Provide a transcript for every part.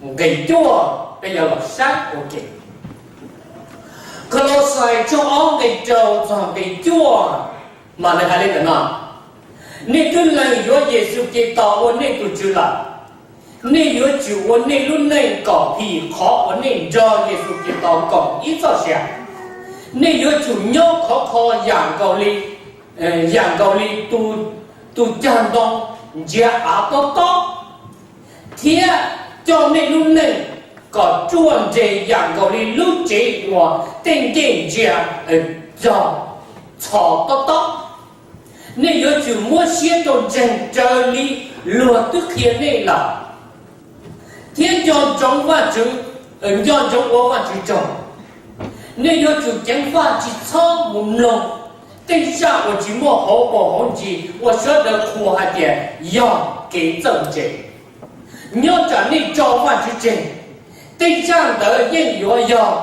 nqe cuaj peb yuav los saib ua ke. Kolauxais tshooj ob nqe rau txog nqe cuaj mas nws hais li ntawm no: Nej twb lees yuav Yexus Khetos ua nej tus Tswv lawm, nej yuav tsum ua nej lub neej kom phim qhov uas nej nrog Yexus Khetos koom ib txoj sia. Nej yuav tsum nyob khov kho yam nkaus li, yam nkaus li tus, tus cag ntoo ntsiav av tob tob, thiab coj nej lub neej kom ruaj nrees yam nkaus li lub tsev uas tej ncej ntsiav cog txhos tob tob. Nej yuav tsum muab siab rau ntseeg raws li luag twb qhia nej lawm, thiab nco ntsoov Vajtswv, nco ntsoov ua Vajtswv tsaug. Nej yuav tsum ceev faj tsis txhob mus mloog tej zaj uas tsis muaj hauv paus hauv ntsis uas sawv daws qhuas hais tias yog kev txawj ntse, nyob tsam nej tso Vajtswv tseg. Tej zaj ntawd yeej yuav yog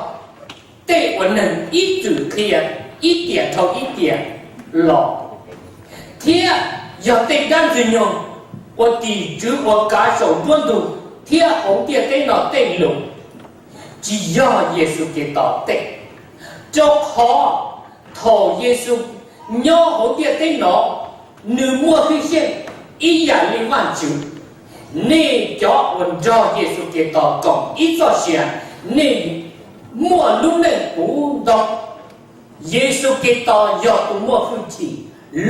tej uas neeg ib txwm qhia ib tiam dhau ib tiam los, thiab yog tej dab ntxwg nyoog uas tim tswv uas kav saum nruab ntug thiab hauv ntiaj teb no tej lus, tsis yog Yexus Khetos tej. Rau qhov thaum Yexus nyob hauv ntiaj teb no, nws muaj hwj xyeej ib yam li Vajtswv. Nej cov uas nrog Yexus Khetos koom ib txoj sia, nej muaj lub neej puv ntau. Yexus Khetos yog tus muaj hwj chim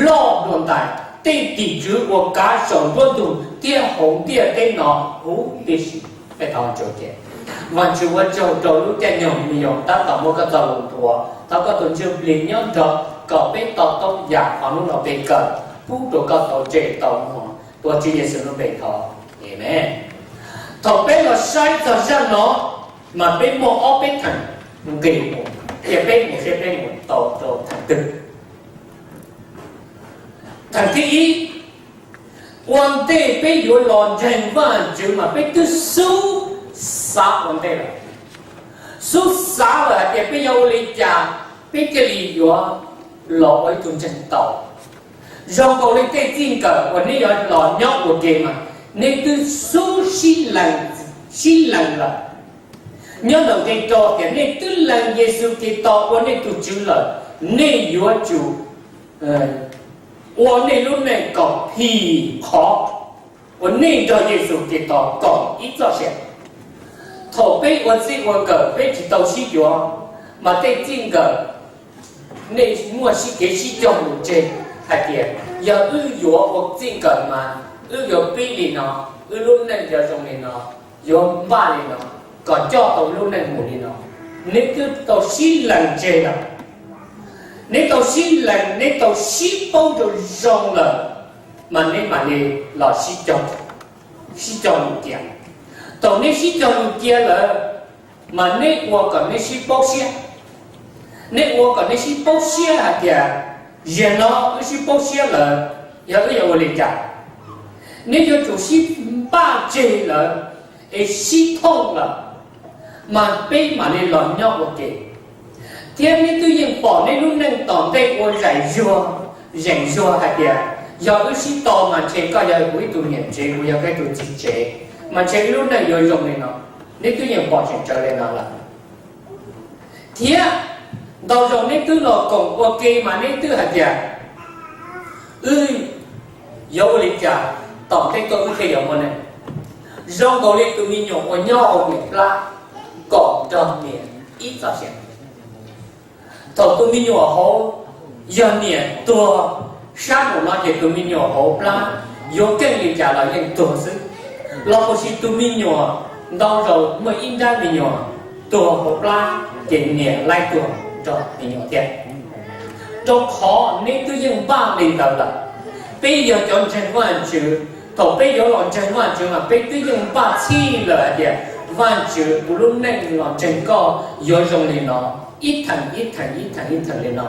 loj dua ntais, tej tim tswv uas kav saum nruab ntug thiab hauv ntiaj teb no huv tib si. Peb thov Vajtswv ua tsaug rau lub caij nyoog me nyuam tab tom muab koj txoj lus ntuas, thov koj tus Ntsuj Plig nyob nrog kom peb to taub yam qhov hnub no peb kawm, pub rau koj tau tsej tau muag. Tuav Tswv Yexus lub npe thov, Amees. Thaum peb los saib txog zaj no, mas peb muaj ob peb theem nqis mus, cia peb mus seb peb mus tau rau theem twg. Theem thib ib, ua ntej peb yuav los ntseeg Vajtswv mas peb twb xub xav ua ntej lawm. Xub xav lawm hais tias peb yuav ua li cas peb thiaj li yuav los ua ib tug ntseeg tau. Zoo nkaus li tej txij nkawm uas neb yuav los nyob ua ke mas neb twb xub sib lees, sib lees lawm. Nyob ntawm nqe rau tias nej twb lees Yexus Khetos ua nej tus Tswv lawm, nej yuav tsum ua nej lub neej kom phim qhov uas nej nrog Yexus Khetos koom ib txoj sia. Thaum peb ua txij ua nkawm peb tsis tau sib yuav, mas tej txij nkawm nej muaj sib kev sib cog lus tseg hais tias yog wb yuav ua txij nkawm mas wb yuav pib li no, wb lub neej yuav zoo li no, yuav npaj li no, kom coj tau lub neej mus li no. Neb twb tau sib lees tseg lawm, neb tau sib lees, neb tau sib paub rau zoo lawm, mas neb mam li los sib cog lus cia. Thaum neb sib cog lus cia lawm, mas neb ua kom neb sib paub siab. Neb ua kom neb sib paub siab hais tias, ziag no wb sib paub siab lawm, yog wb yuav ua li cas? Neb yuav tsum sib npaj tseg lawm, es sib thooj lawm, mas peb mam li los nyob ua ke. Thiab neb twb yeej pom neb lub neej tom ntej ua zeem zuag, zeem zuag hais tias, yog wb sib tau mas ntshe koj yog kuv ib tug niam tsev, kuv yog koj ib tug txiv tsev, mas ntshe wb lub neej yuav zoo li no. Neb twb yeej pom tseem tsawv li no lawm. Thiab ntau zaus neb twb los koom ua ke mas neb twb hais tias, wb yuav ua li cas tom ntej tuaj wb thiaj yuav muaj neej. Zoo nkaus li tus me nyuam uas nyob hauv niam plab kom nrog niam ib txoj sia. Thaum tus me nyuam hauv, yog niam tuag sab nraum no ces tus me nyuam hauv plab yuav keej li cas los yeej tuag xwb. Los puas sis tus me nyuam, ntau zaus muaj ib nrab me nyuam tuag hauv plab ces niam laib tuag nrog me nyuam thiab. Rau qhov neb twb yeej npaj li ntawd lawm. Peb yog cov ntseeg Vajtswv, thaum peb yuav los ntseeg Vajtswv mas peb twb yeej npaj txhij lawm hais tias, Vajtswv, kuv lub neej los ntseeg koj yuav zoo li no, ib theem ib theem ib theem ib theem li no.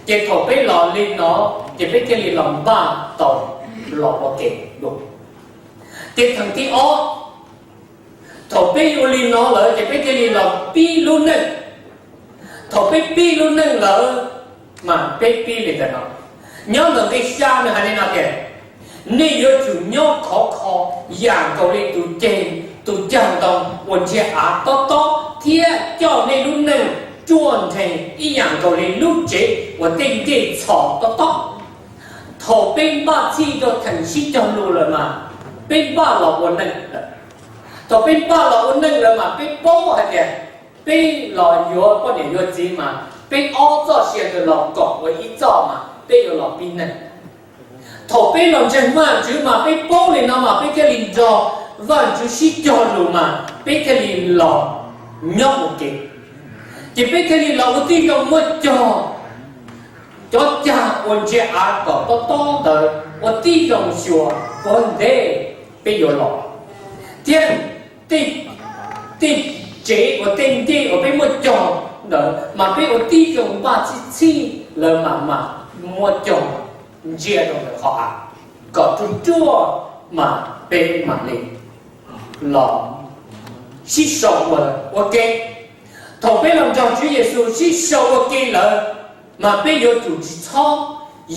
Ces thaum peb los li no, ces peb thiaj li los npaj tau los ua ke dua. Ces theem thib ob, thaum peb ua li no lawm ces peb thiaj li los pib lub neej. Thaum peb pib lub neej lawm, mas peb pib li ntawm no. Nyob ntawm nqe xya nws hais li no tias, nej yuav tsum nyob khov kho yam nkaus li tus ceg tus cag ntoo uas ntsia av tob tob thiab coj nej lub neej ruaj nreeg ib yam nkaus li lub tsev uas tej ncej txhos tob tob. Thaum peb npaj txhij rau theem sib cog lus lawm mas peb npaj los ua neej lawm. Thaum peb npaj los ua neej lawm mas peb paub hais tias peb los yuav poj niam yuav txiv mas peb ob txoj sia ntawd los kom ua ib txoj mas peb yuav los pib neej. Thaum peb los ntseeg Vajtswv mas peb paub li no mas peb thiaj li nrog Vajtswv sib cog lus mas peb thiaj li los nyob ua ke. Ces peb thiaj li los ua tib zoo muaj cog, cov cag uas ntsia av kom tob tob ntawd ua tib zoo xyuas puag ntev peb yuav los. Thiab tej tsev uas tej ncej uas peb muaj cog ntawd mas peb ua tib zoo npaj txhij txhij lawm mas mam muaj cog ntsia rau ntawm qhov av kom ruaj ruaj mas peb mam li los sib sau ua, ua ke. Thaum peb los nrog Tswv Yexus sib sau ua ke lawm mas peb yuav tsum tsis txhob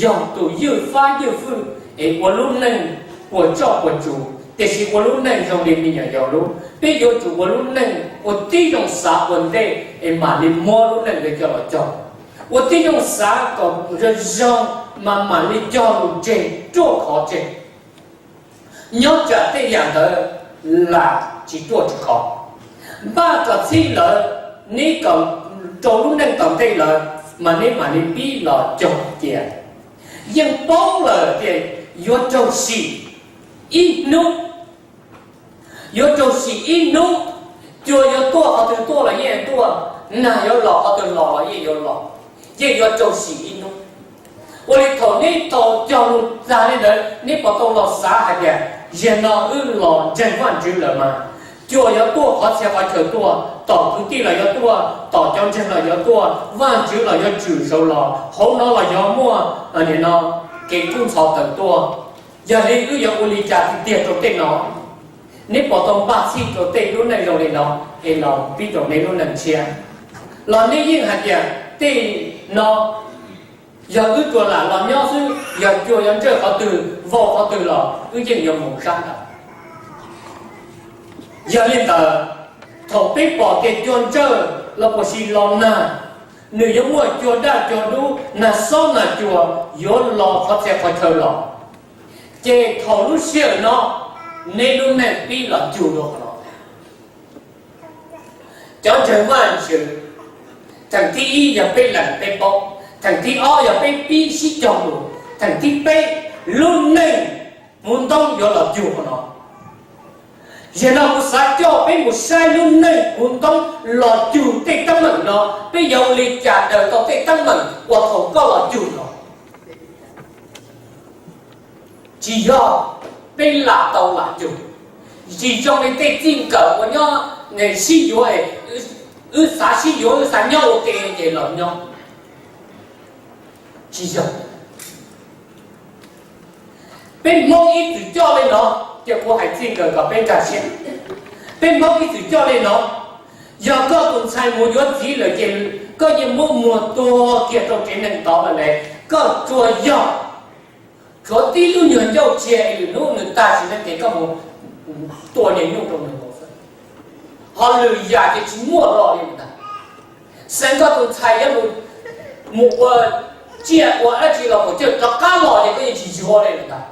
yog tus ywj fab ywj fwj es ua lub neej puas tsoj puas tsuv, tiam sis ua lub neej zoo li me nyuam yaus lub. Peb yuav tsum ua lub neej ua tib zoo xav ua ntej es mam li muab lub neej ntawd coj los cog. Ua tib zoo xav kom zoo zoo mas mam li cog lus tseg ruaj khov tseg. Nyob tsam tej yam ntawd lam tsis ruaj tsis khov. Npaj kom txhij lawm, neb kom rau lub neej tom ntej lawm mas neb mam li pib los cog cia. Yeej paub lawm tias yuav raug sim ib hnub, yuav raug sim ib hnub. Cua yuav tuaj qhov twg tuaj los yeej tuaj, nag yuav los qhov twg los los yeej yuav los, yeej yuav raug sim ib hnub. Ua li thaum neb tau cog lus tag li ntawd neb puas tau los xav hais tias, zaum no wb los ntseeg Vajtswv lawm mas cua yuav tuaj qhov txhia qhov chaw tuaj, tom kwv tij los yuav tuaj, tom cov ntseeg los yuav tuaj, Vajtswv los yuav tshwm saud los, hauv no los yuav muaj, nim no, kev kub ntxhov tawm tuaj. Yog li wb yuav ua li cas tiag tiag rau tej no? Neb puas tau npaj txhij rau tej lub neej zoo li no es los pib rau neb lub neej tshiab? Los neb yeej hais tias tej no yog wb tsuas lam los nyob xwb, yog cua yuav ntsawj qhov twg vau qhov twg los wb yeej yuav mus sab ntawd. Yog li ntawd, thaum peb pom tias cua ntsawj los puas sis los nag, nws yuav muaj cua daj cua dub, nag xob nag cua yuav los qhov txhia qhov chaw los, ces thaum lub sij hawm no neb lub neej pib los cug dua qhov no. Cov ntseeg Vajtswv, theem thib ib yog peb lees peb paub, theem thib ob yog peb pib sib cog lus, theem thib peb lub neej puv ntoob yuav los cug qhov no. Zaum no kuv xav coj peb mus saib lub neej puv ntoob los cug tej teeb meem no, peb yuav ua li cas daws tau tej teeb meem uas thaum koj los cug no. Tsis yog peb lam tau lam cug, tsis zoo li tej txij nkawm uas nyob sib yuav, wb xav sib yuav wb xav nyob ua ke ces los nyob. Tsis yog. Peb Hmoob ib txwm coj li no, ces kuv hais txij nkawm kom peb nkag siab. Peb Hmoob ib txwm coj li no, yog koj tus ntxhais mus yuav txiv lawm ces koj yeej muab muag tuag kiag rau tsev neeg tod lawm ne, koj tsuas yog tshuav tib lub nyuag ncauj tsiag es lwm hnub nws tag sim neej ces koj mus tua niag nyuj rau nws nkaus xwb. Ho lwm yam ces tsis muaj lo li ntag. Xeev koj tus ntxhais yuav mus ua tsiaj ua dab tsi los kaum cawj rov qab los ces koj yeej tsis yuav li ntag.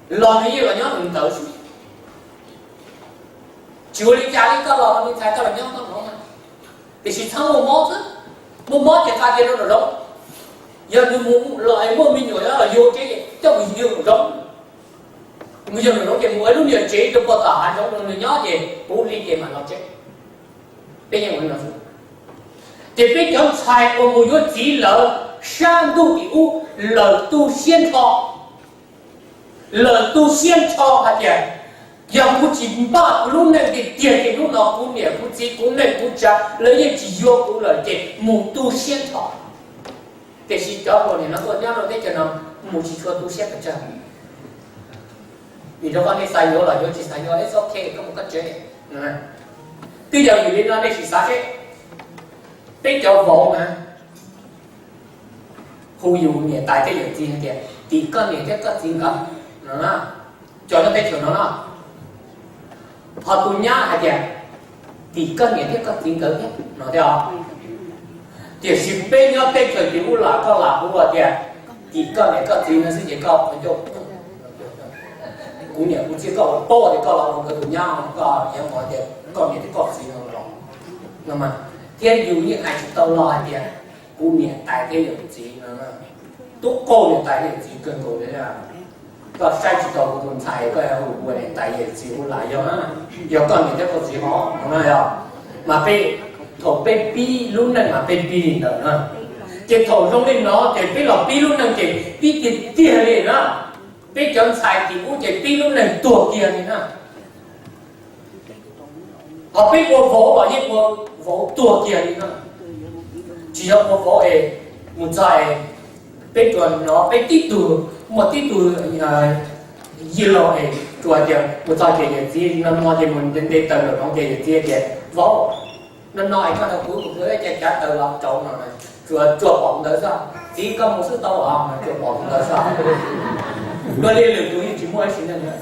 Los nws yeej los nyob nws ntawd xwb. Tsis ua li cas li, koj los me ntxhais koj los nyob koj no, tiam sis txhob muaj mob xwb. Muaj mob ces nqa cia rau nraum zoov. Yog nws mus los es muaj me nyuam nyob los yug tsev coj mus yug nraum zoov. Mus yug nraum zoov ces mus ua lub niag tsev rau puag tom hav zoov rau nws nyob ces puv hli ces mam los tsev. Peb yeej ua li no xwb. Ces peb cov ntxhais uas mus yuav txiv lawm sab ntuj tim ub, lawv tu siab nrho, lawv tu siab nrho hais tias, yog kuv tsis npaj kuv lub neej tiag tiag ces hnub no kuv niam kuv txiv kuv neej kuv tsav lawv yeej tsis yuav kuv lawm ces mus tu siab nrho. Tiam sis cov uas nim no tuaj nyob rau teb chaws no mus tsis tshua tu siab pes tsawg. Vim rau qhov nej xav yuav los yuav, tsis xav yuav es ok, koj mus koj tsev. Twb yog vim li no nej sim xav seb, peb cov vauv na, hu yus niam tais thiab yawm txiv hais tias tim koj niam thiab koj txiv nkawd, cov nyob teb chaws no na, Ho tus nyab hais tias, tim koj niam thiab koj txiv nkawd thiab no thiab os. Tiam sis peb nyob teb chaws tim ub lam koj lam kuv tias, tim koj niam koj txiv no xwb ces koj qhov ncauj, kuv niam kuv txiv koj ua paub tias koj los ua nkawd tus nyab, koj yuav tias koj niam thiab koj txiv no los no mas, thiab yus yeej hais tsis tau los hais tias kuv niam tais thiab yawm txiv no, tub qauj niam tais thiab yawm txiv kawg nkaus li. Koj saib tsis tau kuv tus ntxhais koj hu ua niam tais yawm txiv ua lam yog, yog koj niam thiab koj txiv hov no yog. Mas peb, thaum peb pib lub neej mas peb pib li ntawd na. Ces thaum zoo li no ces peb los pib lub neej ces pib tiag tiag li na. Peb cov ntxhais tim ub ces pib lub neej tuag kiag li na. Ho peb ua vauv los yeej ua vauv tuag kiag li na. Tsis yog ua vauv es mus txog es peb tsuas hnov peb tib tug, muaj tib tug yij laug es tsuas tias mus txog ces yawm txiv no no ces mus nte taws nraum zoov ces yawm txiv tias, vauv, no no es koj nrog kuv mus cav taws los rauv no, tsuas tsuas pom ntawd xwb, txiv koj mus xwb tau os, tsuas pom ntawd xwb. Dua li lwm tus yeej tsis muaj ib sim neej,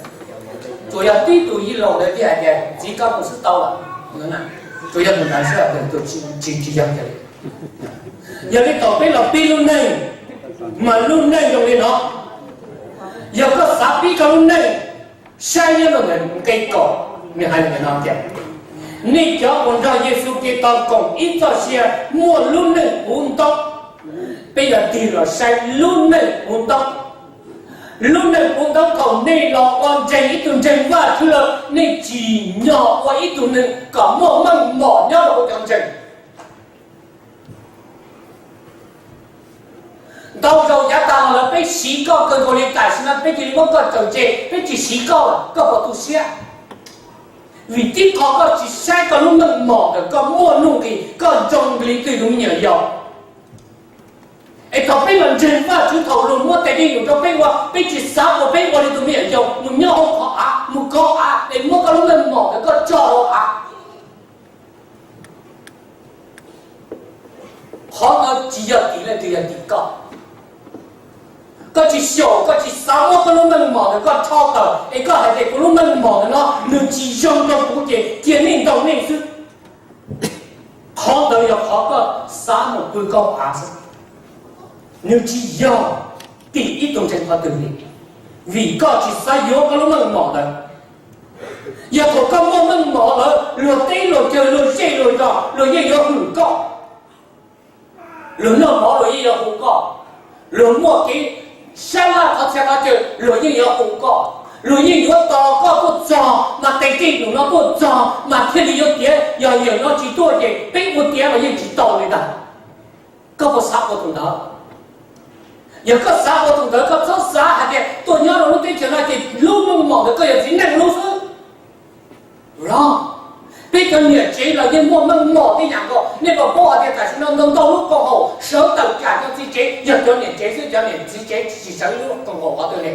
tsuas yog tib tug yij laug ntawd thiaj hais tias txiv koj mus xwb tau lawm. Tsuas yog tus ntawd xwb, tus tsis tsis yog li. Yog li thaum peb los pib lub neej, mas lub neej zoo li no, yog koj xav pib koj lub neej, saib nyob rau ntawm nqe kaum, nws hais li no tias, nej cov uas nrog Yexus Khetos koom ib txoj sia muaj lub neej puv ntaub. Peb yuav tig los saib lub neej puv ntaub. Lub neej puv ntaub thaum nej los ua ntseeg ib tug ntseeg Vajtswv lawm, nej tsim nyog ua ib tug neeg kom muaj meej mom nyob rau hauv cov ntseeg. Ntau zaus yav tag los lawm peb siv koj kawg nkaus li, tam sim no peb cia li muab koj tsaws tseg, peb tsis siv koj lawm, koj puas tu siab? Vim tib qho koj tsis saib koj lub meej mom ntawm koj muaj nuj nqis, koj zoo li twg tus me nyuam yaus. Es thaum peb los ntseeg Vajtswv, thaum luag muab tes dej num rau peb ua, peb tsis xav ua, peb ua li tus me nyuam yaus mus nyob hauv qhov av, mus kov av, es muab koj lub meej mom ntawm koj tso rau av. Qhov no tsis yog tim leej twg, yog tim koj. Koj tsis xyaum, koj tsis xav muab koj lub meej mom ntawm koj rho tawm, es koj hais tias kuv lub meej mom ntawm no nws tsis zoo rau kuv ces cia nej ntaus nej xwb. Qhov ntawd yog qhov koj xav mus pw koj av xwb, nws tsis yog tim ib tug ntseeg qhov twg li, vim koj tsis xav yuav koj lub meej mom ntawd. Yog thaum koj muaj meej mom lawm, luag teb luag chaw, luag zej luag zos, luag yeej yuav hwm koj. Luag noj mov luag yeej yuav hu koj. Luag muaj kev sab laj qhov txhia qhov chaw luag yeej yuav hu koj. Luag yeej yuav tos koj tuaj txog, mas tes dej num no tuaj txog mas thiaj li yuav tiav, yog yawm no tsis tuaj ces peb ua tiav los yeej tsis tau li ntag. Koj puas xav ua tus ntawd? Yog koj xav ua tus ntawd, koj txhob xav hais tias tuaj nyob rau lub teb chaws no ces lub meej mom ntawd koj yog txiv neej lub xwb. Los, peb cov niam tsev los yeej muaj meej mom tej yam nkaus. Nej puas paub hais tias tam sim no ntau ntau lub koom haum sawv tawm tsam cov txiv tsev yog cov niam tsev xwb, cov niam txiv tsev tsis sawv lub koom haum qhov twg li.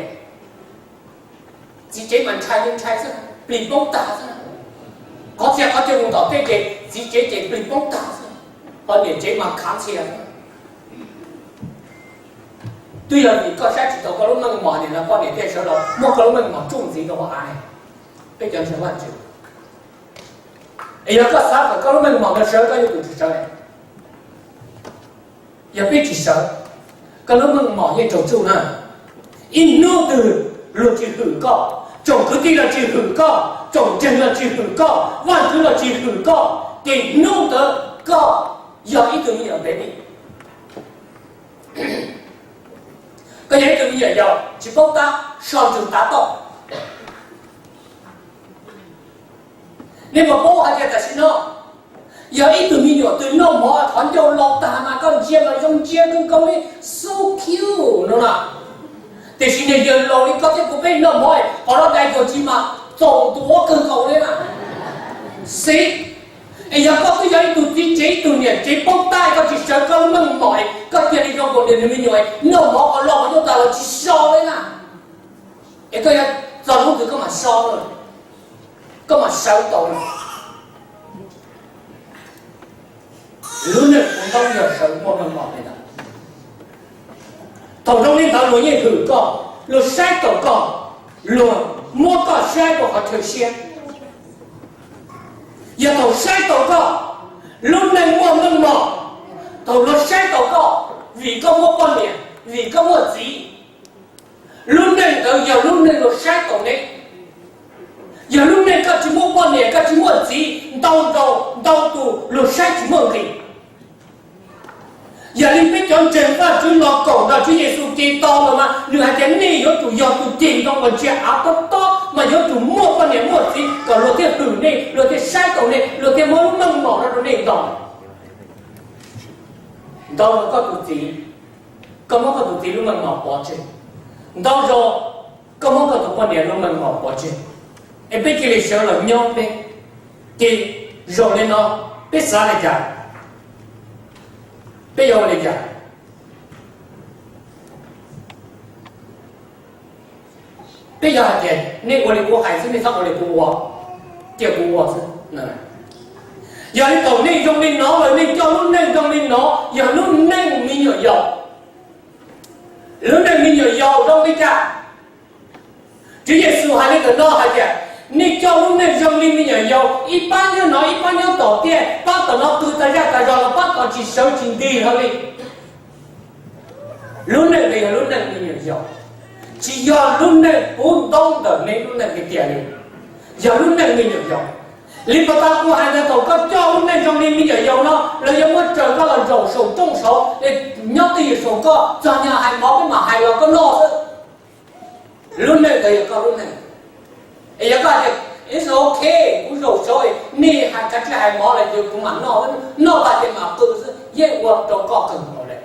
Txiv tsev mas ntshai li ntshai xwb, plig poob tag xwb. Qhov txhia qhov chaw mus tom tej ces txiv tsev ces plig poob tag xwb, ho niam tsev mas khav ntxhia xwb. Twb yog vim koj saib tsis taus koj lub meej mom nim no poj niam thiaj sawv los muab koj lub meej mom tsuj ntxiv rau hauv av ne. Peb cov ntseeg Vajtswv, es yog koj xav kom koj lub meej mom no sawv, koj yuav tsum tsis sawv. Yog peb tsis sawv, koj lub meej mom yeej raug tsuj na. Ib hnub twg luag tsis hwm koj, tsoom kwv tij los tsis hwm koj, tsoom ntseeg los tsis hwm koj, Vajtswv los tsis hwm koj, ces hnub ntawd koj yog ib tug me nyuam ntev li. Koj yog ib tug me nyuam yaus tsis paub tab so ntsws tav toj. Nej puas paub hais tias tam sim no yog ib tug me nyuam twg noj mov qhov ncauj laus tag mas koj ntsia mas zoo ntsia kawg nkaus li, so cute no na. Tiam sis niag yawg laus li koj thiab kuv peb noj mov qhov loj dai cuag tsis mas txaus ntuav kawg nkaus li na. Xij, es yog koj twb yog ib tug txiv tsev ib tug niam tsev paub tab koj tsis sawv koj lub meej mom, koj cia li zoo nkaus niag me nyuam noj mov qhov loj qhov ncauj tag los tsis so li na. Es koj yog txog hnub twg koj mam so, koj mam sawv tau. Lub neej puv ntaub yog sawv muaj meej mom li ntawd. Thaum zoo li ntawd luag yeej hwm koj, luag saib taus koj, luag muab koj saib rau qhov chaw siab. Yog thaum saib taus koj, lub neej muaj meej mom, thaum luag saib taus koj, vim koj muaj poj niam, vim koj muaj txiv, lub neej ntawd yog lub neej luag saib taus nej. Yog lub neej koj tsis muaj poj niam, koj tsis muaj txiv, ntau zaus ntau tus luag saib tsis muaj nqis. Yog li peb cov ntseeg Vajtswv los koom nrog Tswv Yexus Khetos los mas nws hais tias nej yuav tsum yog tus ceg ntoo uas ntsia av tob tob, mas yuav tsum muaj poj niam muaj txiv kom luag thiaj hwm nej, luag thiaj saib taus nej, luag thiaj muab lub meej mom no rau nej nto. Ntau zaus koj tus txiv, koj muab koj tus txiv lub meej mom pov tseg. Ntau zaus koj muab koj tus poj niam lub meej mom pov tseg, es peb cia li sawv los nyob peb. Ces zaum li no, peb xav li cas? Peb yuav ua li cas? Peb yuav hais tias nej ua li kuv hais xwb, nej txhob ua li kuv ua, cia kuv ua xwb. Yog li thaum nej zoo li no lawm, nej coj lub neej zoo li no, yog lub neej me nyuam yaus. Lub neej me nyuam yaus zoo li cas? Tswv Yexus hais li ntawm no hais tias, nej coj lub neej zoo li me nyuam yaus, ib pab nyob no ib pab nyob tom tiaj, pab tom no qw tas zaj tas zog los pab tom tsis sawv tsis nti hlo li. Lub neej no yog lub neej me nyuam yaus, tsis yog lub neej puv ntaub ntawm nej lub neej tiag tiag li, yog lub neej me nyuam yaus. Li pas tas kuv hais ntawd, thaum koj coj lub neej zoo li me nyuam yaus no, lawv yuav muab raws koj los zaum saum rooj saud, nyob twj ywm saum koj, txog nyag hais mov peb mam hais los koj noj xwb. Lub neej ntawd yog koj lub neej. Es yog koj hais tias, it's okay, kuv zaum saud, nej hais kav tsij hais mov lawm ces kuv mam noj, noj tas ces mam qw xwb, yeej ua rau koj kawg nkaus li.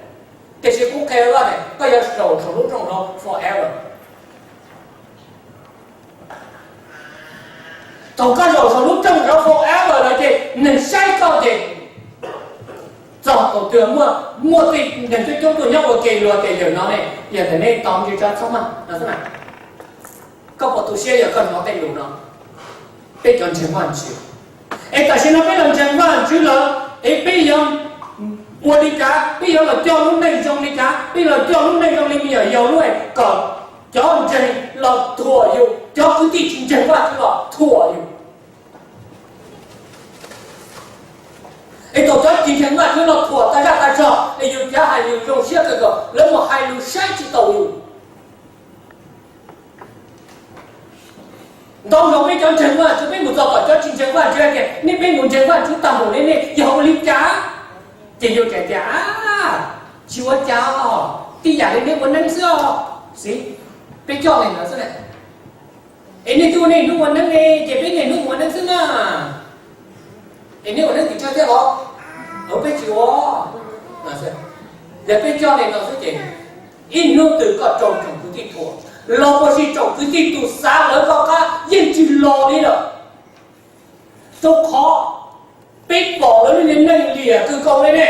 Tiam sis kuv qhia koj tias koj yuav zaum saum lub rooj saud forever. Thaum koj zaum saum lub rooj saud forever lawm ces neeg saib koj ces txog thaum twg muaj, muaj tej neeg coob coob tuaj nyob ua ke luag tias yawm no ne, yog tias nej tau ntsis tso txhob maj no xwb na. Koj puas tu siab yog koj hnov tej lus no? Peb cov ntseeg Vajtswv, es tam sim no peb los ntseeg Vajtswv lawm es peb yuav ua li cas? Peb yuav los coj lub neej zoo li cas? Peb los coj lub neej zoo li me nyuam yaus lub, kom cov ntseeg los thuam yus, cov kwv tij tsis ntseeg Vajtswv los thuam yus. Es thaum cov tsis ntseeg Vajtswv los thuam tas zaj tas zog es yus cav hais yus zoo siab kawg nkaus, lawv mus hais lus saib tsis taus yus. Ntau zaus peb cov ntseeg Vajtswv peb mus txog tom cov tsis ntseeg Vajtswv hais tias, nej peb mus ntseeg Vajtswv tag npaum li nej yog ua li cas? Ces yus teb tias, a, tsis ua cas, tib yam li nej ua neeb xwb os. Xij, peb coj li ntawd xwb na. Es nej twb ua nej hnub ua neeb ne, ces peb niaj hnub ua neeb xwb na. Es nej ua neeb tim tsawg thiab los? Peb tsis ua. Yog peb coj li no xwb ces ib hnub twg koj raug tsoom kwv tij thuam los puas tsis tsoom kwv tij tus xav lawv koj qab yeej tsis los li lawm. Rau qhov peb pom lawv lub niag neej liam kawg nkaus li ne,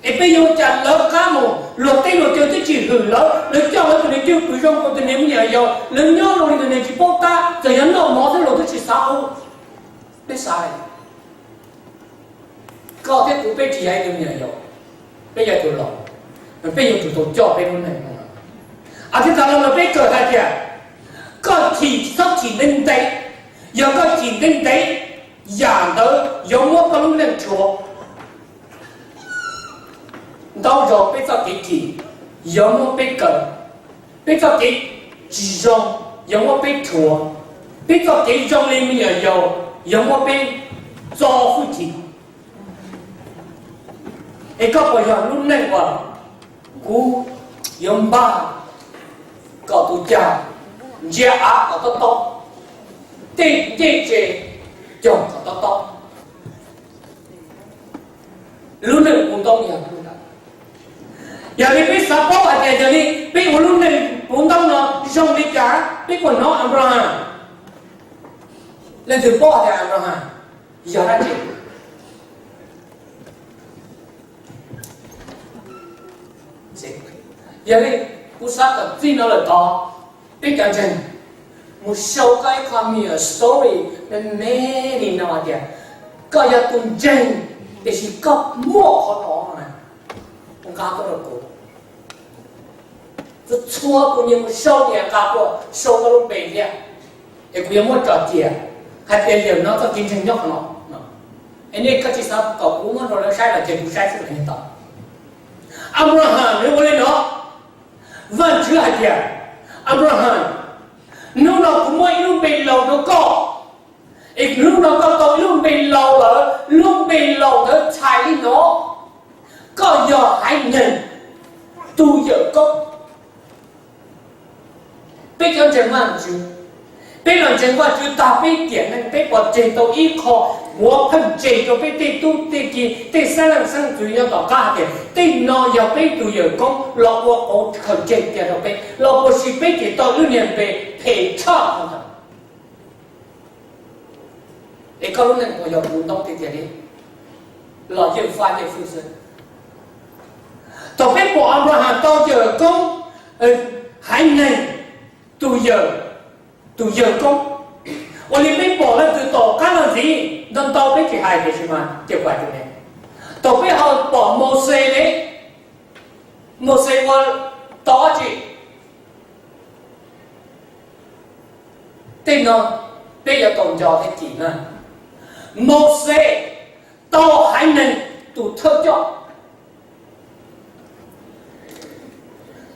es peb yuav ua cas lawv qab mus? Luag teb luag chaw twb tsis hwm lawv, lawv coj lawv tus niag cwj pwm zoo rau tus niag me nyuam yaus, lawv nyob zoo li tus niag tsis paub tab, txawm yog noj mov xwb los twb tsis xav ua. Peb xav li, koj thiab kuv peb tsis yog ib tug me nyuam yaus, peb yog tus laus, peb yuav tsum tau coj peb lub neej. As thiv tas los peb kawm hais tias koj chim txhob chim ntev ntev, yog koj chim ntev ntev, yam ntawd yuav muab koj lub neej rhuav. Ntau zaus peb txoj kev chim yuav muab peb kawm, peb txoj kev tsis zoo yuav muab peb rhuav, peb txoj kev zoo li me nyuam yaus yuav muab peb txo hwj chim. Es koj puas yog lub neej uas kuv yuav npaj kom tus cag ntsia av kom tob tob, tej ncej tse cog kom tob tob? Lub neej puv ntaub yog, yog li peb xav paub hais tias yog li peb ua lub neej puv ntaub no zoo li cas, peb puas hnov Anplahas? Leej twg paub hais tias Anplahas yog dab tsi? Yog li, kuv xav kom txij no lawm tod, peb cov ntseeg mus sau koj ib qho me nyuam story me me li no hais tias koj yog tus ntseeg, tiam sis koj muaj qhov no na, nqa tuaj rau kuv. Txhua tus nyias mus sau, nyias nqa tuaj sau koj lub npe thiab, es kuv yuav muab tso cia hais tias yawm no txoj kev ntseeg nyob qhov no. Es nej koj tsis xav kom kuv muab rau lawv saib los ces kuv saib xwb los yeej tau. Anplaham nws ua li no, Vajtswv hais tias, Anplaham, hnub no kuv muab ib lub npe laus rau koj, es hnub no koj tau ib lub npe laus lawm, lub npe laus ntawd txhais li no, koj yog haiv neeg, tus yawm koob. Peb cov ntseeg Vajtswv, peb los ntseeg Vajtswv tag peb tiam neej peb pom tseg tau ib qho huav pheej tseg rau peb tej tub tej ki tej xeeb leej xeeb ntxwv nyob tom qab hais tias tej no yog peb tus yawm koob los ua qauv khaws tseg tiag rau peb los puas sis peb tseem tau lub niag npe phem tshaj qhov ntawd. Es koj lub neej puas yog puv ntaub tiag tiag li los yeej fab yeej fwj xwb? Thaum peb pom Anplaham tau yawm koob, haiv neeg, tus yawm, tus yawg koob, ua li peb pom leej twg tom qab los ntxiv ntau ntau peb tsis hais tiam sis mas ces kuv hais rau nej, thaum peb ho pom Mauxes ne, Mauxes ua tau dab tsi? Tej no peb yuav tau nco thiab cim na. Mauxes tau haiv neeg tus thawj coj.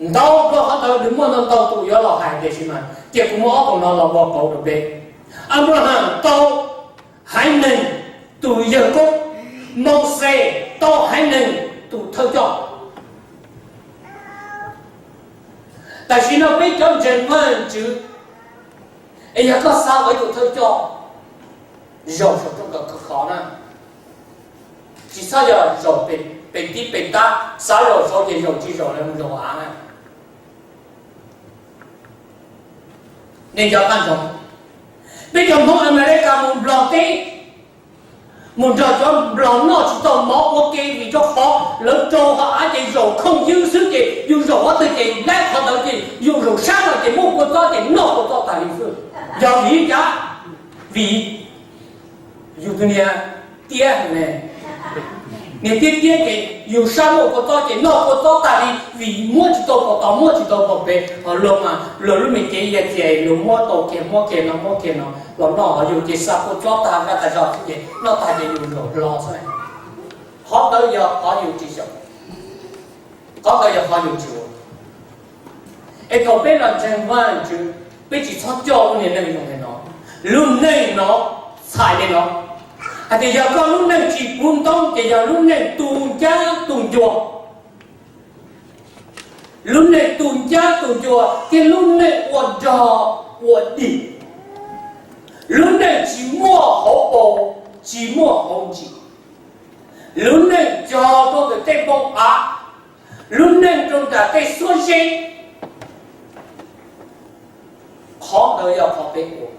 Ntau dua qhov ntawd nws muaj ntau ntau tus yuav los hais tiam sis mas ces kuv muab ob tug no los ua qauv rau peb. Anplaham tau haiv neeg tus yawg koob, Mauxes tau haiv neeg tus thawj coj. Tam sim no peb cov ntseeg Vajtswv, es yog koj xav ua ib tug thawj coj, zaum saum rooj kom khov khov na, tsis txhob yog zaum pem tib pem tab, xav zaum saud ces zaum tsis zaum los zaum av na. Nej nco qab ntsoov, peb cov Hmoob Amelikas mus Nplog teb, mus nrog cov Nplog noj tsis tau mov ua ke vim rau qhov lawv rau hauv av ces zaum khooj ywb xwb ces yus zaum qhov twg ces laib qhov ntawd ces yus zaum sab no ces muaj kua txob ces noj kua txob tag li xwb. Yog vim li cas? Vim yus tus niag tiab ne, niag tiab tiab ces yus sab muaj kua txob ces noj kua txob tag li vim muab tsis tau pom tod muab tsis tau pom pem. Ho luag mas luag lub me cev ya cias luag muab tau kiag muab kiag no muab kiag no los noj, ho yus ces xa kua txob tag nrho tas zog xwb ces noj tag ces yus zaum hlo xwb. Qhov ntawd yog qhov yus tsis xyaum, qhov ntawd yog qhov yus tsis ua. Es thaum peb los ntseeg Vajtswv, peb tsis txhob coj lub niag neej zoo li no. Lub neej no txhais li no, hais tias yog koj lub neej tsis puv ntaub ces yog lub neej tu ncab tu ncua. Lub neej tu ncab tu ncua thiab lub neej ua rog ua dig. Lub neej tsis muaj hauv paus, tsis muaj hauv ntsis. Lub neej cog rau ntawm tej npoo av, lub neej rau nram tej xuab zeb. Qhov ntawd yog qhov peb ua,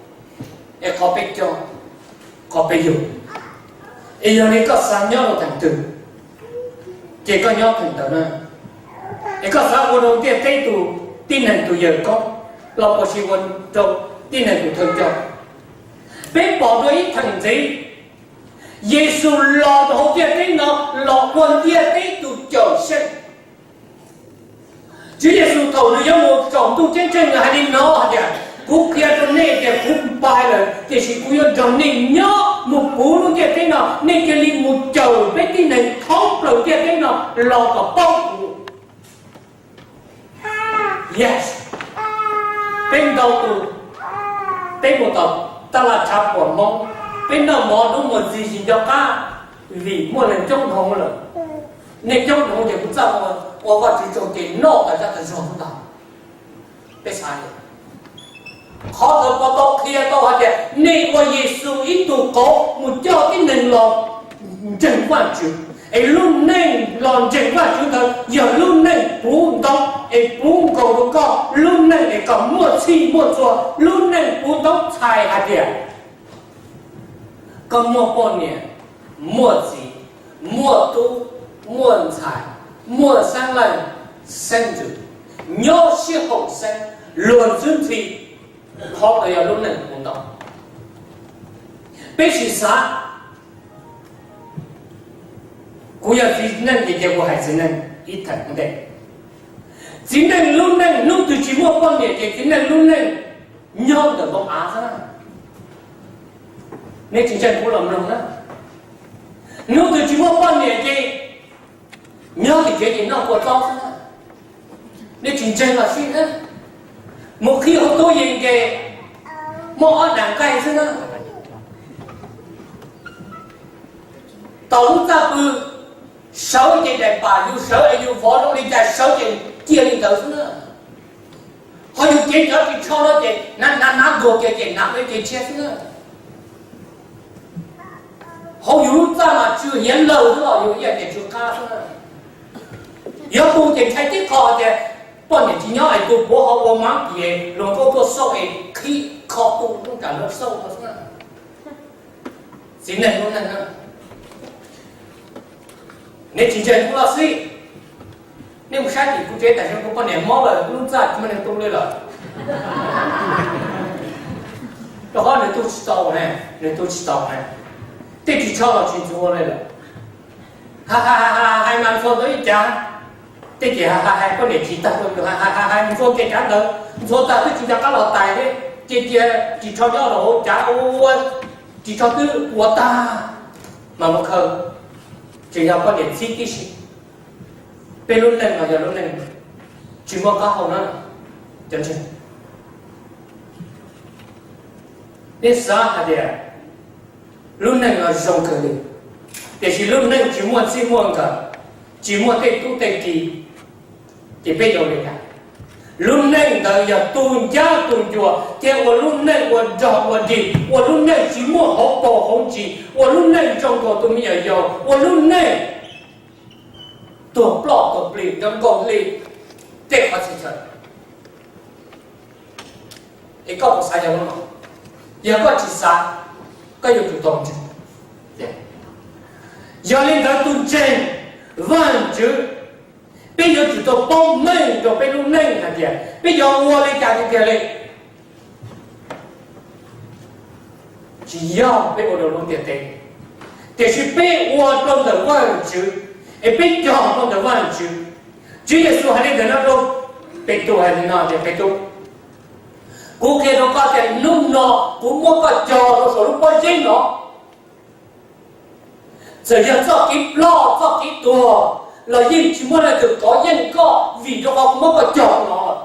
es qhov peb coj, qhov peb yug. Es yog li koj xav nyob rau theem twg, ces koj nyob theem ntawd na. Es koj xav ua rau ntiaj teb tus tib neeg tus yawg koob los puas sis ua rau tib neeg tus thawj coj? Peb pom dua ib theem ntxiv, Yexus los rau hauv ntiaj teb no los ua ntiaj teb tus cawm seej. Tswv Yexus thaum nws yuav mus saum ntuj ceeb tsheej nws hais li no hais tias, kuv qhia rau nej tias kuv pais lawm tiam sis kuv yuav nrog nej nyob mus puv lub ntiaj teb no, nej cia li mus cawm peb tib neeg thoob plaws ntiaj teb no los kom paub kuv. Yes, peb ntau tus, peb mus tom taj laj tshav puam Hmoob, peb noj mov hnub muaj txiv tsis nco qab, vim muaj neeg coob dhau lawm. Nej coob dhau ces kuv txaj muag ua Vajtswv tsaug ces noj tas zaj tas zog ntag. Peb xav, qhov ntawd puas tau qhia tau hais tias nej ua Yexus ib tug qauv mus coj tib neeg los ntseeg Vajtswv, es lub neej los ntseeg Vajtswv ntawd yog lub neej puv ntaub es puv nkaus rau koj lub neej es kom muaj txhij muaj txhua. Lub neej puv ntaub txhais hais tias koj muaj poj niam, muaj txiv, muaj tub, muaj ntxhais, muaj xeeb leej xeeb ntxwv, nyob sib haum xeeb, luag ntxwb ntxhi, qhov ntawd yog lub neej puv ntaub. Peb sim xav, kuv yog txiv neej ces cia kuv hais txiv neej ib theem ntej. Txiv neej lub neej hnub twg tsis muaj poj niam ces txiv neej lub neej nyob ntawm npoo av xwb. Nej tsis ntseeg kuv los mloog na. Hnub twg tsis muaj poj niam ces nyob tim tsev ces noj kua txob xwb na. Nej tsis ntseeg los sim na, mus qhib hauv tub yees ces muaj ob daim nqaij xwb na. Tau lub txaj pw, sawv ces daim pam yus sawv es yus vov zoo li cas sawv ces cia li ntawd xwb na. Ho yus cev cov ris tsho no ces hnav hnav hnav ntuag kiag ces hnav peb ces tshiab xwb na. Hauv yus lub txaj mas tsw hiav lawg xwb los yus ib yam ces tsw qab xwb na. Yuav tu ces ntshai tib qho tias poj niam tsis nyob es tus puav ho ua mab kiag luag nkauj tuaj xauj es qhib kho tu rooj kam lawv xauj no xwb na. Txiv neej lub neej na, nej tsis ntseeg kuv los xij, nej mus saib tim kuv tsev tam sim no kuv poj niam mob lawm, lub txaj tsis muaj neeg tu li lawm. Rau qhov nws tu tsis tau ne, nws tu tsis tau ne, tej ris tsho los tsis ntxuav li lawm. Ha ha ha, hais mas ntxhua ntawd ib cav, tej ces ha ha hais poj niam tsis tag rau yus, ha ha ha hais ntxhua kev cav ntawd, ntxhua tag twb tsis nco qab los tais li, ces cia ris tsho nyob rau hauv cav ua, ris tsho twb ua tag mas mus khaws, tseem yog poj niam txhib tib si. Peb lub neej no yog lub neej tsis muaj qab hau na. Cov ntseeg, nej xav hais tias lub neej no zoo kawg li, tiam sis lub neej tsis muaj txij muaj nkawm, tsis muaj tej tub tej ki, ces peb yuav ua li cas? Lub neej ntawd yog tu ncab tu ncua thiab ua lub neej ua rog ua dig, ua lub neej tsis muaj hauv paus hauv ntsis, ua lub neej zoo nkaus tus me nyuam yaus, ua lub neej tuag ploj tuag plig nrov nkaus li tej qhov txhia chaw. Es koj puas xav yog lub no? Yog koj tsis xav, koj yuav tsum tau ntseeg. Yog li ntawd tus ntseeg Vajtswv, peb yuav tsum tau paub meej rau peb lub neej hais tias peb yuav ua li cas tiag tiag li. Tsis yog peb ua rau lub ntiaj teb, tiam sis peb ua rau ntawm Vajtswv, es peb cog rau ntawm Vajtswv. Tswv Yexus hais li ntawd no rau Petus, hais li no tias, Petus, kuv qhia rau koj tias hnub no kuv muab koj cog rau saum lub pob zeb no. Txawm yog txoj kev ploj txoj kev tuag los yeej tsis muaj leej twg kov yeej koj, vim rau qhov kuv muab koj cog rau no lawm.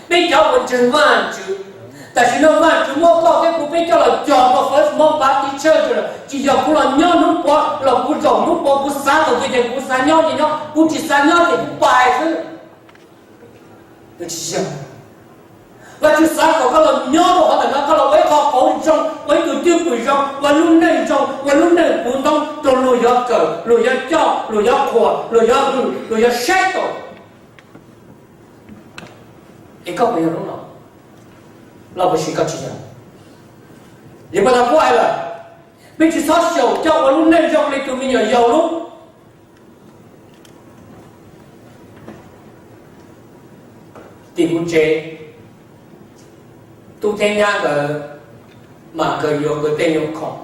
Peb cov uas ntseeg Vajtswv, tam sim no Vajtswv muab koj thiab kuv peb coj los cog rau first month Baptist Church lawm. Tsis yog kuv los nyob hnub puav los kuv zaum hnub puav, kuv xav thaum twg ces kuv xav nyob ces nyob, kuv tsis xav nyob ces kuv pais xwb. Tsis yog. Vajtswv xav kom koj los nyob rau qhov ntawm no, koj los ua ib qho qauv zoo, ua ib tug cwj pwm zoo, ua lub neej zoo, ua lub neej puv ntoob rau luag yuav kawm, luag yuav coj, luag yuav qhuas, luag yuav hwm, luag yuav saib taus. Es koj puas yog lub no? Los puas sis koj tsis yog? Yog puas tau kuv hais lawm, peb tsis txhob xyaum coj ua lub neej zoo li tus me nyuam yaus lub. Tim kuv tsev, tub thiab nyab nkawd mas nkawd yuav nkawd tej nyuag khoom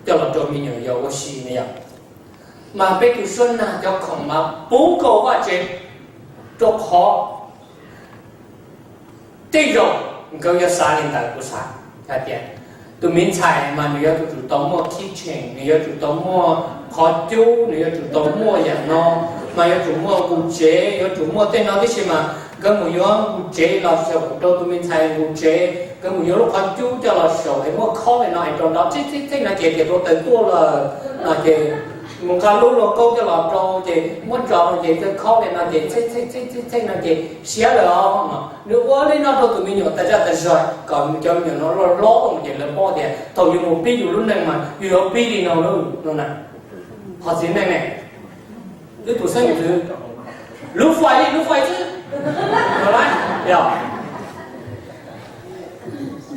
coj los rau me nyuam yaus ua si na yom. Mas peb tus suab nag cov khoom mas puv nkaus vaj tsev, rau qhov tej zaum nkawd yuav xav li ntawd, kuv xav hais tias tus me ntxhais mas nws yuav tsum tau muaj kitchen, nws yuav tsum tau muaj qhov cub, nws yuav tsum tau muaj yam no, mas yuav tsum muaj nqus tsev, yuav tsum muaj tej no tib si mas nkawd mus yuav nqus tsev los xyaum rau tus me ntxhais nqus tsev, nkawd mus yuav lub qhov cub coj los xyaum es muab khob li no es rau nrov txhej txhej txhej no ces tias rau taws tuaj lawm no ces mus nqa lub lauj kaub coj los rau ces muab tso rau ces thiaj khob li no ces txhej txhej txhej txhej txhej no ces siav lawm os no. Nws ua li no rau tus me nyuam tas zaj tas zog kom cov me nyuam no loj hlob ces lawv paub tias thaum yus mus pib yus lub neej mas yus yuav pib li no lauj no na. Qhov txiv neej ne, wb tus xeeb ntxwv, lub fais li lub fais xwb, yog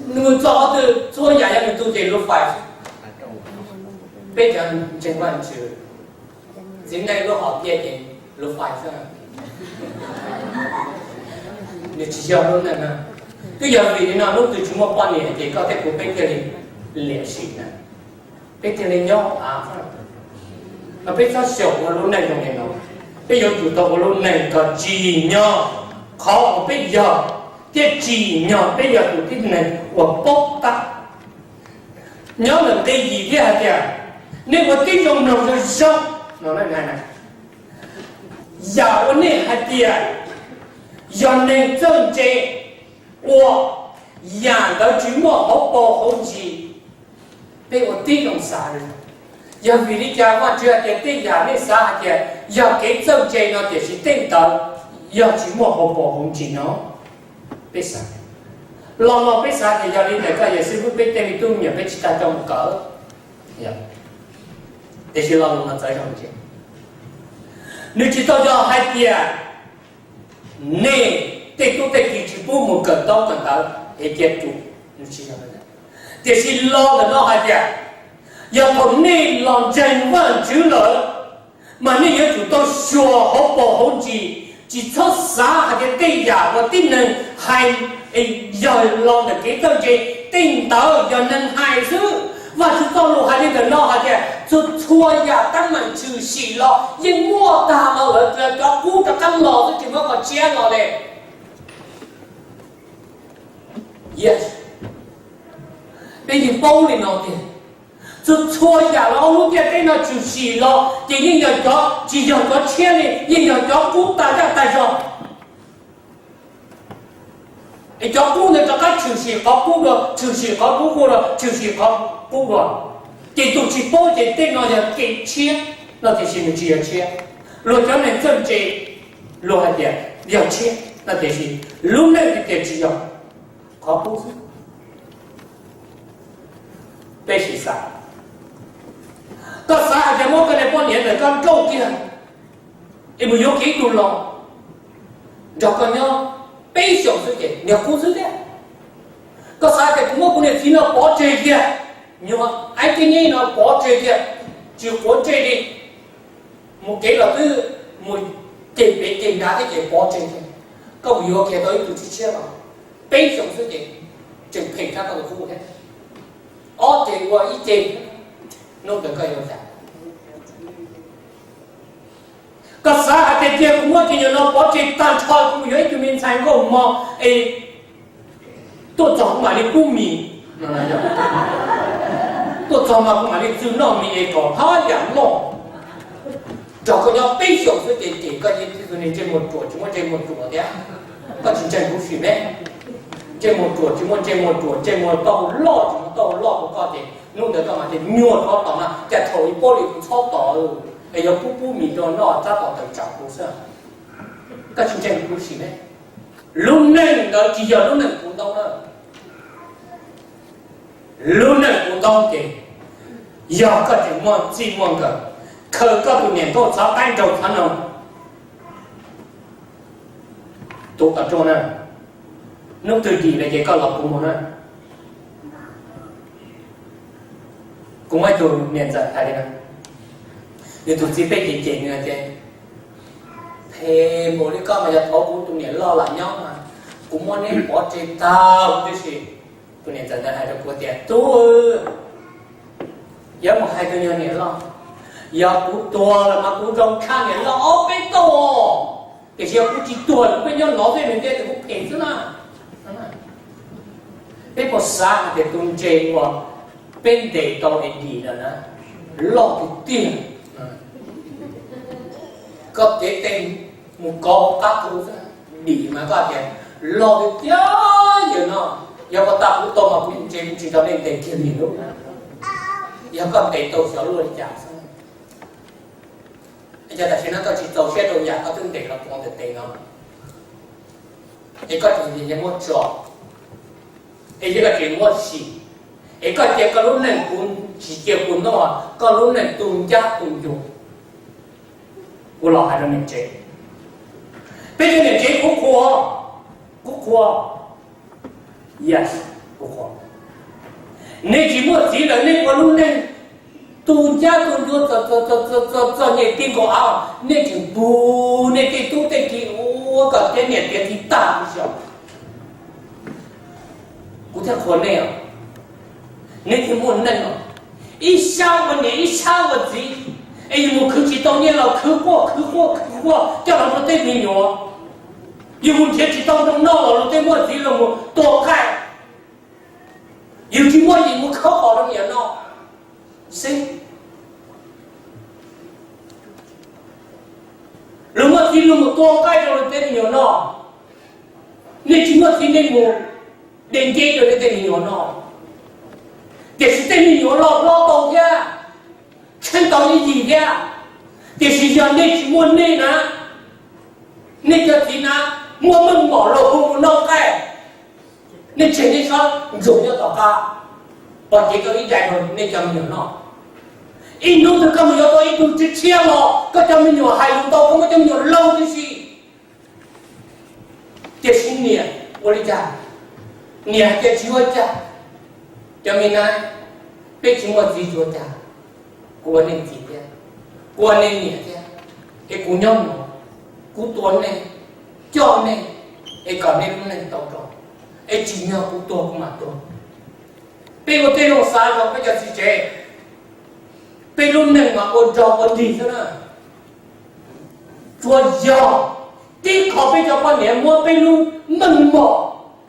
nws txog qhov twg txhua yam yog nws tu ces lub fais. Peb cov ntseeg Vajtswv, txiv neej lub hom phiaj ces lub fais xwb, nws tsis yog lub neej na. Twb yog vim li no hnub twg tsis muaj poj niam ces koj thiab kuv peb thiaj li liam sim na, peb thiaj li nyob av. Mas peb txhob xyaum ua lub neej zoo li no, peb yuav tsum tau ua lub neej kom tsim nyog qhov uas peb yog, thiab tsim nyog peb yog tus tib neeg uas paub tab. Nyob ntawm nqe yim thiab hais tias, Nej ua tib zoo mloog zoo zoo no, yam uas nej hais tias yog neeg txawj ntse ua, yam ntawd tsis muaj hauv paus hauv ntsis. Peb ua tib zoo xav, yog vim li cas Vajtswv hais tias tej yam nej xav hais tias yog kev txawj ntse no tiam sis tej ntawd yog tsis muaj hauv paus hauv ntsis no? Peb xav, los los peb xav tias yog li ntawd koj yog xib hwb peb tej me tub me nyuam peb tsis tas coj mus kawm. Tiam sis lo lus no txawv zoo, nws tsis tau yog hais tias nej tej tub tej ki tsis pub mus kawm ntaub kawm ntawv es cia tus, tiam sis lo ntawm no hais tias yog thaum nej los ntseeg Vajtswv lawm, mas nej yuav tsum tau xyuas hauv paus hauv ntsis, tsis txhob xav hais tias tej yam uas tib neeg hais yog los ntawm kev txawj ntse, tej ntawd yog neeg hais xwb. Vajtswv txoj lus hais li ntawm no hais tias txhua txhua yam teeb meem tshwm sim los yeej muaj tag los lawm, cov qub rov qab los xwb tsis muaj qhov tshiab los li. Peb yeej paub li no tiag, txhua txhua yam los ob lub ntiaj teb no tshwm sim los ces yeej yog cov, tsis yog cov tshiab li, yeej yog cov qub tas zaj tas zog. Es cov qub ntawd rov qab tshwm sim qhov qub dua, tshwm sim qhov qub dua, tshwm sim qhov qub dua. Ces tus tsis paub ces tej no yog kev tshiab no tiam sis nws tsis yog tshiab. Luag cov neeg txawj ntse luag hais tias yog tshiab no tiam sis lub neej hais tias tsis yog, qhov qub xwb. Peb sim xav, koj xav hais tias muab koj niag poj niam ntawm koj nrauj kiag es mus yuav kiag ib tug los nrog koj nyob peb xyoos xwb ces niag qub xwb thiab. Koj xav tias kuv muab kuv niam txiv no pov tseg kiag, nyuag aib kiab nyeb no pov tseg kiag, tsis quav ntsej li, mus kev los twb mus ceg pem ceg nrad thiab ces pov tseg kiag, koj mus yuav kiag tau ib tug tshiab tshiab los peb xyoos xwb ces tseem phem tshaj koj tus qub thiab. Ob ceg ua ib ceg, hnub ntawd koj yuav cas? Koj xav hais tias cia kuv muab cov nyuam no pov tseg tag nrho kuv mus yuav ib tug me ntxhais nkauj mog es tuaj txog kuv mam li pub mis, tuaj txog mas kuv mam li txwj noj mis es kom haj yam loj, nrog koj nyob peb xyoos xwb ces cem koj ib tug niag ntsej muag ruam tsis muaj ntsej muag ruam thiab. Koj tsis ntseeg kuv sim me, ntsej muag ruam tsis muaj ntsej muag ruam, ntsej muag tau loj tsis muaj tau loj rau koj ces hnub ntawd koj mam tias nyuag txhob tos na, cas thaum ib pob li kuv txhob tos, es yog pub pub mis rau noj tab tom tawm tsam kuv xwb. Koj tsis ntseeg kuv sim me, lub neej ntawd tsis yog lub neej puv ntaub na. Lub neej puv ntaub ces yog koj tseem muaj txij muaj nkawm, khaws koj tus niam nkauj txhov qaib nraug txhov noog, tus kom rau na, hnub twg dim lawm ces koj los kuv mus na. Kuv muaj ib tug niam ntxawm hais li no, nws tus txiv pheej cem cem nws tias, phem npaum li koj mas yog thov kuv tus niam loj los nyob mas kuv muab neb pov tseg tag huv tib si. Tus niam ntxawm ntawd hais rau kuv tias, tub, yuav mus hais tus niam loj, yog kuv tuag lawm mas kuv zoo tshaj niam loj ob peb tauj, tiam sis yog kuv tsis tuag kuv pheej nyob nov tej nws tej tes kuv phem xwb na. Peb puas xav hais tias tus ntses uas peb ntes tau es dim lawm na, loj tiag tiag, koj cev tes mus kov hauv qab kuv xwb, dim mas koj tias loj tiag tiag yawm no, yog koj tau kuv tau mas kuv ntses kuv tsis nrog nej ntes kiag li lub, yog koj ntes tau xyov luaj li cas xwb. Es tam sim no koj tsis txaus siab rau yam koj twb ntes los tuav ntawm tes no, es koj tseem muab tso, es koj tseem muab sim, es koj cia koj lub neej puv, tsis cia puv ntaub, koj lub neej tu ncab tu ncua. Kuv los hais rau niam tsev, peb cov niam tsev kuv qhuas, kuv qhuas, yes, kuv qhuas. Nej tsis muaj txiv lawm nej ua lub neej tu ncab tu ncua txom nyem ti nkaus av, nej tseem pug nej tej tub tej ki ua kom tiav niam tiav txiv tag huv si. Kuv thiaj qhuas nej os. Nej thiaj muaj neej os. Ib sab ua niam ib sab ua txiv, es yus mus khwv tsis tau nyiaj los khwv quaj khwv quaj khwv quaj coj los rau tej me nyuam. Yus mus nrhiav tsis tau zoo noj los rau tej muaj txiv los mus tua qaij. Yus tsis muaj yus mus khawb qos rau niam no xwb. txiv los mus tua nqaij rau luag tej me nyuam noj, nej tsis muaj txiv nej mus de ncej rau nej tej me nyuam noj. Tiam sis tej me nyuam los hlob tau thiab, tsheej tau ib yim thiab, tiam sis yog nej tsis muaj nej na, nej cov txiv na, muaj meej mom los hu mus noj nqaij, nej tseg nej sab ntsuag nyob tom qab, pom kev koj ib daim rau nej cov me nyuam noj. Ib hnub twg koj mus yuav tau ib tug tshiab tshiab los, koj cov me nyuam hais lus tau, koj muab cov me nyuam laug tib si. Tiam sis niam ua li cas? Niam hais tias tsis ua cas, cov me na, peb tsis muaj txiv tsis ua cas, kuv ua nej txiv thiab, kuv ua nej niam thiab, es kuv nyob no, kuv tua nej, coj nej, es kom nej lub neej tau rau, es tsim nyog kuv tuag kuv mam tuag. Peb ua tej zoo xav zoo peb cov txiv tsev, peb lub neej mas ua rog ua dig xwb na. Tsuas yog tib qho peb cov poj niam muab peb lub meej mom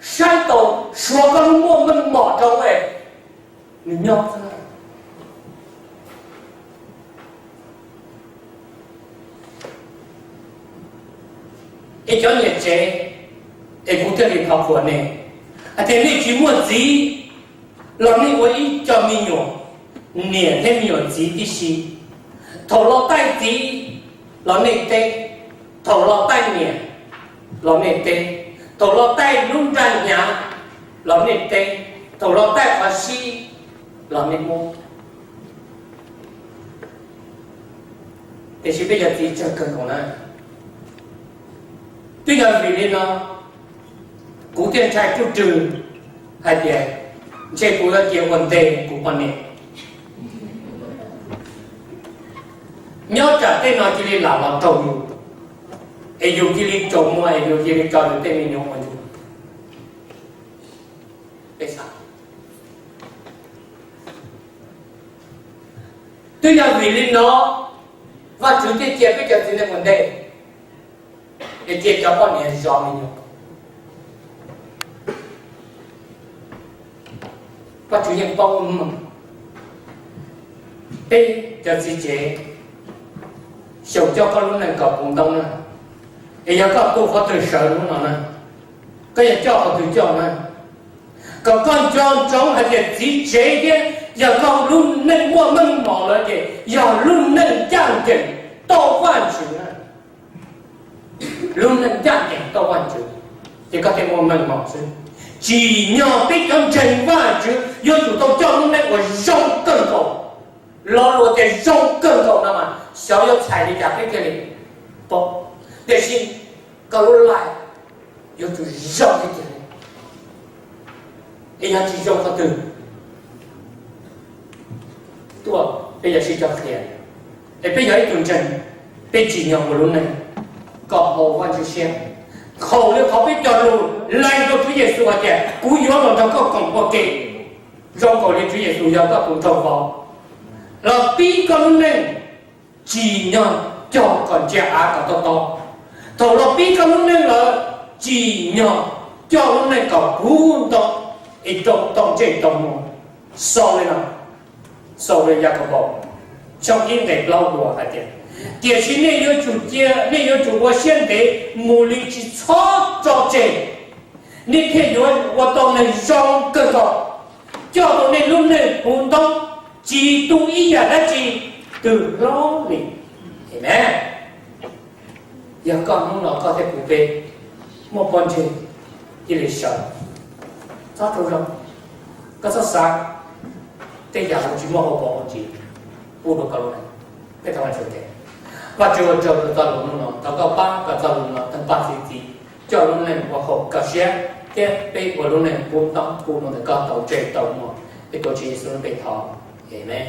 saib tau, suav koj lub muaj meej mom rau es nws nyob xwb. Es cov niam tsev, es kuv thiaj li thov qhuas nej, hais tias nej tsis muaj txiv los nej ua ib co me nyuam niam thiab me nyuam txiv tib si. Thaum los taij txiv los nej teb, thaum los taij niam los nej teb, thaum los taij lub nra hnyav los nej teb, thaum los taij qhov sib los nej muab. Tiam sis peb cov txiv tsawg kawg nkaus na. Twb yog vim li no kuv thiaj ntshai ruj rwg hais tias ntshe kuv yuav cia ua ntej kuv poj niam. Nyob tsam tej no cia li lam los raug yus, es yus cia li tsaus muag es yus cia li tso yus tej me nyuam ua ntsuj. Twb yog vim li no Vajtswv thiaj cia peb cov txiv neej ua ntej, es cia cov poj niam zov me nyuam. Vajtswv yeej paub, peb cov txiv tsev, xyaum coj koj lub neej kom puv ntoob na, es yog koj tu qhov twg sawv hnub no na, koj yuav coj qhov twg coj na, kom koj nco ntsoov hais tias txiv tsev thiab yog koj lub neej muaj meej mom lawm ces yog lub neej ncaj ncees tau Vajtswv na. Lub neej ncaj ncees tau Vajtswv ces koj thiaj muaj meej mom xwb. Tsim nyog peb cov ntseeg Vajtswv yuav tsum tau coj lub neej uas zoo kawg nkaus. Lo lus tias zoo kawg nkaus no mas xyov yuav txhais li cas peb thiaj li paub, tiam sis koj lub life yuav tsum zoo li cas, es yog tsis zoo qhov twg tuaj peb yuav sib coj qhia. Es peb yog ib tug ntseeg, peb tsim nyog ua lub neej kom haum Vajtswv siab, haum li qhov peb cog lus lees rau Tswv Yexus hais tias kuv yuav los nrog koj koom ua ke, zoo nkaus li Tswv Yexus yog koj tus nraug vauv, los pib koj lub neej tsim nyog cog kom ntsia av kom tob tob. Thaum los pib koj lub neej lawm, tsim nyog coj lub neej kom puv ntoob, es rau tau ntsej tau muag. Xaus li no, xaus li Yakaunpaus tshooj ib nqe plaub hais tias, tiam sis nej yuav tsum cia, nej yuav tsum ua siab ntev mus li tsis txhob tso tseg, nej thiaj yuav ua tau neeg zoo kawg nkaus, coj tau nej lub neej puv ntoob, tsis tu ib yam dab tsi twg hlob li. Amees. Yog koj hnub no koj thiab kuv peb muaj pob ntseg cia li sawv, txhob rau zoo, koj txhob xav tej yam uas tsis muaj hauv paus hauv ntsis pub rau koj lub neej. Peb thov Vajtswv ua tsaug rau txoj lus hnub no, thov koj pab kom txoj lus no tawg paj txi txiv coj lub neej ua haum koj siab, thiab peb ua lub neej puv ntoob puv mus ntawm koj tau ntsej tau muag. Peb tuav Tswv Yexus lub npe thov, Amees.